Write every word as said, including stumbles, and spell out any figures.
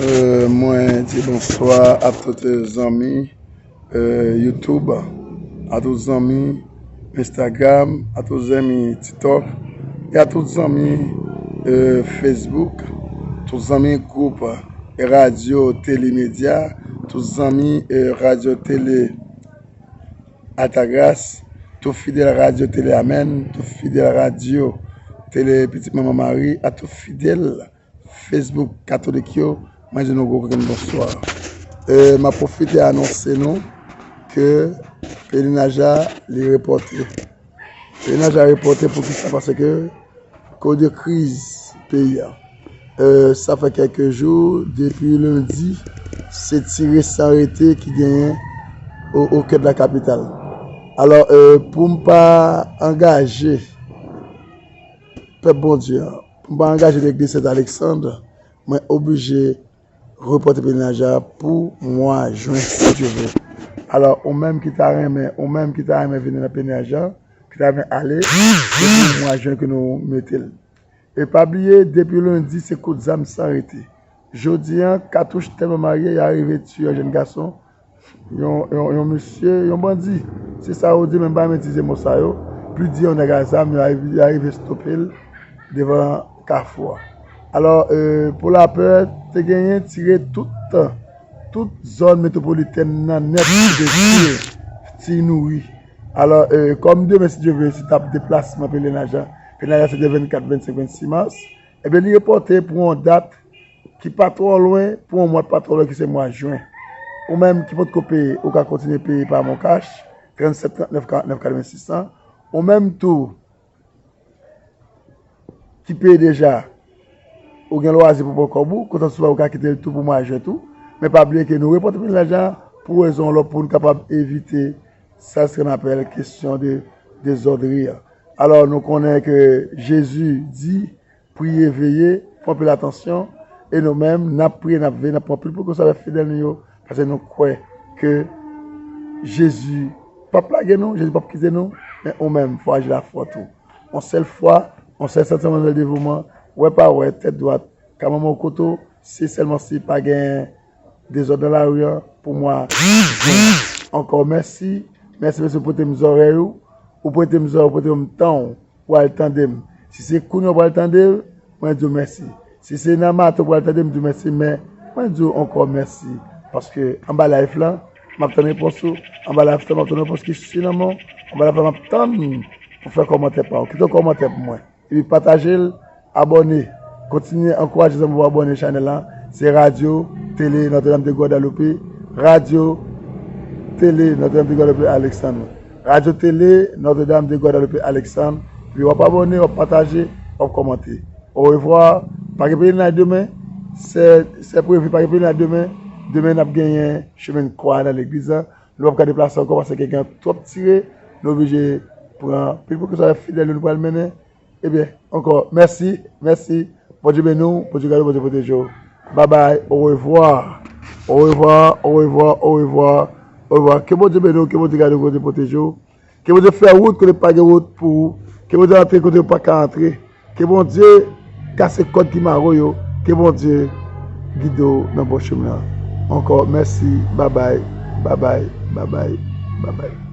Euh, mwen di bonswa a tout zanmi euh, YouTube, a tout zanmi Instagram, a tout zanmi TikTok, e a tout zanmi euh, Facebook, tout zanmi gwoup Radyo Tele Medya, tout zanmi euh, Radyo Tele Atagras, tout fidèl Radyo Tele Amèn, tout fidèl Radyo Tele Pitit Manman Mari, a tout fidèl Facebook katolik yo, mwen di nou gwo kokenn bonswa. Euh, m ap pwofite anonse nou ke pelenaj la, li repòte. Pelenaj la repòte poukisa? Paske koz de kriz peyi a. Euh, sa fè kèk jou, depi lendi, se tire san rete ki genyen o, o kè de la kapital. Alò, euh, pou m pa angaje pèp Bondye an, pou m pa angaje legliz Sent Aleksann, mwen oblije repòte pelenaj la pou mwa jen, si Dye vle. Alò, ou menm ki ta renmen, ou menm ki ta renmen vini nan pelenaj la, ki ta renmen ale, se pou mwa jen ke nou mete l. E pa bliye, depi lendi, se kout zam san rete. Jodi a, katouch tèlman marye, y a rive tiye yon jèn gason, yon, yon, yon mesye, yon bandi. Se sa yo di, men m pa renmen itilize mo sa yo. Pli di yon nèg a zam, y a, y a rive stope l devan kafou a. Alò, euh, pou lapè, te genyen tire tout, tout zòn metwopolitèn nan nèt ki te tire, ti nouri. Alò, euh, kòm demen, si Dye vle, se t ap deplasman pelenaj la. Pelenaj la se de vennkat, vennsenk, vennsis mas. Ebyen, li repòte pou yon dat ki pa twò lwen, pou yon mwa pa twò lwen, ki se mwa jen. Ou menm ki potko peye, ou ka kontinye peye pa MonCash, trannsèt trannèf karannèf katrevensis san. Ou menm tou ki peye deja, ou gen lwazi pou pran kòb ou, kontan sou ou ka kite l tou pou mwa jen tou. Men pa bliye ke nou repòte pelenaj la pou rezon lòt, pou nou kapab evite sa se n apèl kesyon de dezòdri a. Alò, nou konnen ke Jezi di, priye, veye, pran anpil atansyon, e nou menm, n ap priye, n ap veye, n ap pran anpil prekosyon avèk fidèl nou yo, paske nou kwè ke Jezi p ap lage nou, Jezi p ap kite nou, men ou menm, fò aji lafwa tou. Yon sèl fwa, yon sèl santiman de devouman, wè pa wè, tèt dwat, ka manman w kote w, se sèlman si pa gen dezòd nan lari a, pou mwa jen. Ankò mèsi, mèsi paske w prete m zòrèy ou, ou prete m zòrèy, ou prete m tan w pou al tande m. Si se kounye a w pral tande l, mwen di w mèsi. Si se nan maten w pral tande m, di w mèsi, men mwen di w ankò mèsi. Paske anba live lan, m ap tann repons ou, anba live lan, m ap tann repons ki soti nan men w, anba live lan, m ap tann pou fè kòmantè pa w. Kite yon kòmantè pou mwen. Epi pataje l, abòne. Kontinye ankouraje zanmi w abòne chanèl la. Se Radyo Tele Notre Dame de Guadeloupe. Radyo Tele Notre Dame de Guadeloupe Alexandre. Radyo Tele Notre Dame de Guadeloupe Alexandre. Epi w ap abòne, w ap pataje, w ap kòmante. Orevwa. Pa gen pelenaj demen. Se, se previ, pa gen pelenaj demen. Demen n ap genyen chemen kwa nan legliz la. Nou p ap ka deplase ankò paske gen twòp tire. Nou oblije pran pil prekosyon avèk fidèl yo nou pral mennen. Ebyen, ankò, mèsi, mèsi. Bondye beni w, Bondye gade w, Bondye pwoteje w. Babay, orevwa. Orevwa, orevwa, orevwa, orevwa. Ke Bondye beni w, ke Bondye gade w, Bondye pwoteje w. Ke Bondye fè wout kote pa gen wout pou ou. Ke Bondye antre kote w pa ka antre. Ke Bondye kase kòd ki mare w yo. Ke Bondye gide w nan bon chemen an. Ankò, mèsi, babay, babay, babay, babay.